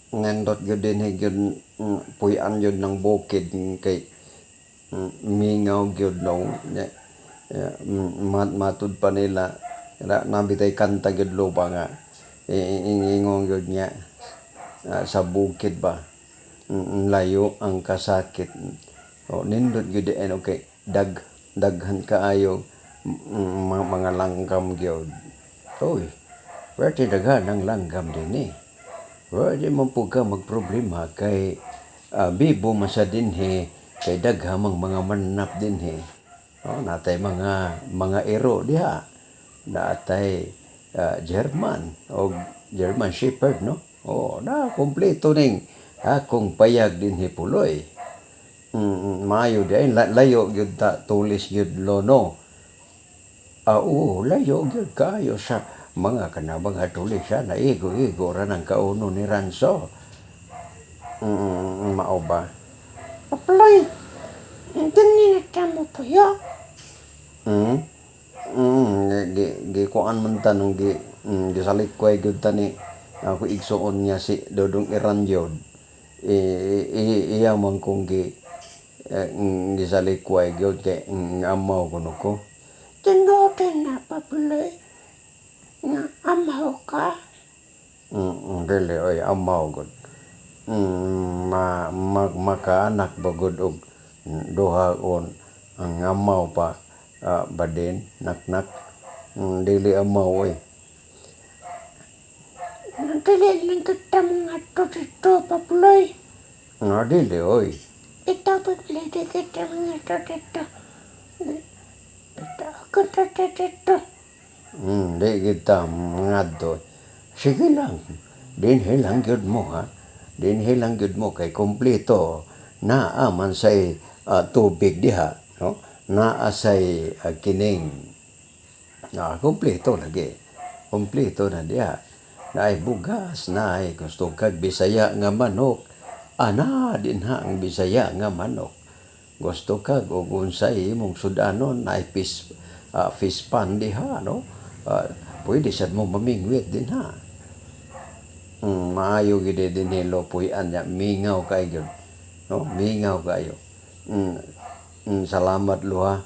Nindot gyud dinhi gyud puy-an gyud ng bukid kay mingaw gyud, no? Matud pa nila na bitay kanta gyud lo ba nga ingon gyud niya sa bukid ba, layo ang kasakit. O nindot gyud diay, no, kay daghan kaayo mga langgam gyud. Oy, pwerte daghan ang langgam dinhi. Pwede man pud ka magproblema kay bibo man sa dinhi kay daghan mang mga mananap dinhi. Oh, natay mga iro diha. Natay German o German Shepherd, no? Oh, na kompleto ning akong payag dinhi, puloy. Maayo di ay layo gyud ta tulis gyud lo, no. Ah, oo, layo gyud kaayo sa mga kana mga tulis siya na igo-igo ra ng kauno ni Ranso. Mao ba? Paploy, dinhi na ta mo puyo. Gi kuan man ta nung gisalikway gyud ta ni ako igsuon nga si Dodong Iran gyud. Iya man kong gisalikway gyud kay amaw kuno ko. Tinuod na, Paploy, nga amaw ka? Dili oy, amaw gud. Ma, ma makaanak ba gud og duha on ang amaw pa badin naknak. Dili amaw oy. Dili lang kita mga dito, Paploy. Nga dili oy. Ikaw, Paploy, di kita mga dito. Bitaw ko dito. Di kita ngadto. Sige lang. Dinhi lang gyud mo ha. Dinhi lang gyud mo kay kompleto. Naa man say tubig diha, no? Naa say kining kompleto lagi. Kompleto na diha. Naay bugas, naay gusto kag Bisaya nga manok. Ana dinha ang Bisaya nga manok. Gusto kag og unsay imong sudanon, naay fish pan diha, no? Pwede sad mo mamingwit dinha. Maayo gyud dinhi lo puy-an nya, mingaw kay gyud. No, mingaw kayo. Salamat lo ha.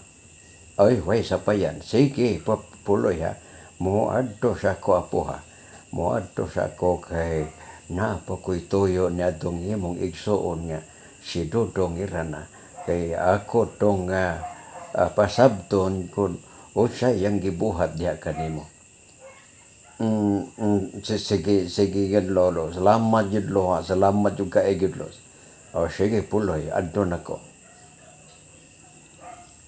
Ay, way sapayan. Sige, puloy ha. Moadto sa ko apo ha. Moadto sa ko kay naa pa ko'y tuyo ni atong imong igsuon nga si Dodong Irana kay ako tong pasabton kung unsay iyang gibuhat diha kanimo. Sige, sige gyud lolo. Salamat gyud lo ha. Salamat gyud kaayo gyud lo. O sige puloy, adto nako.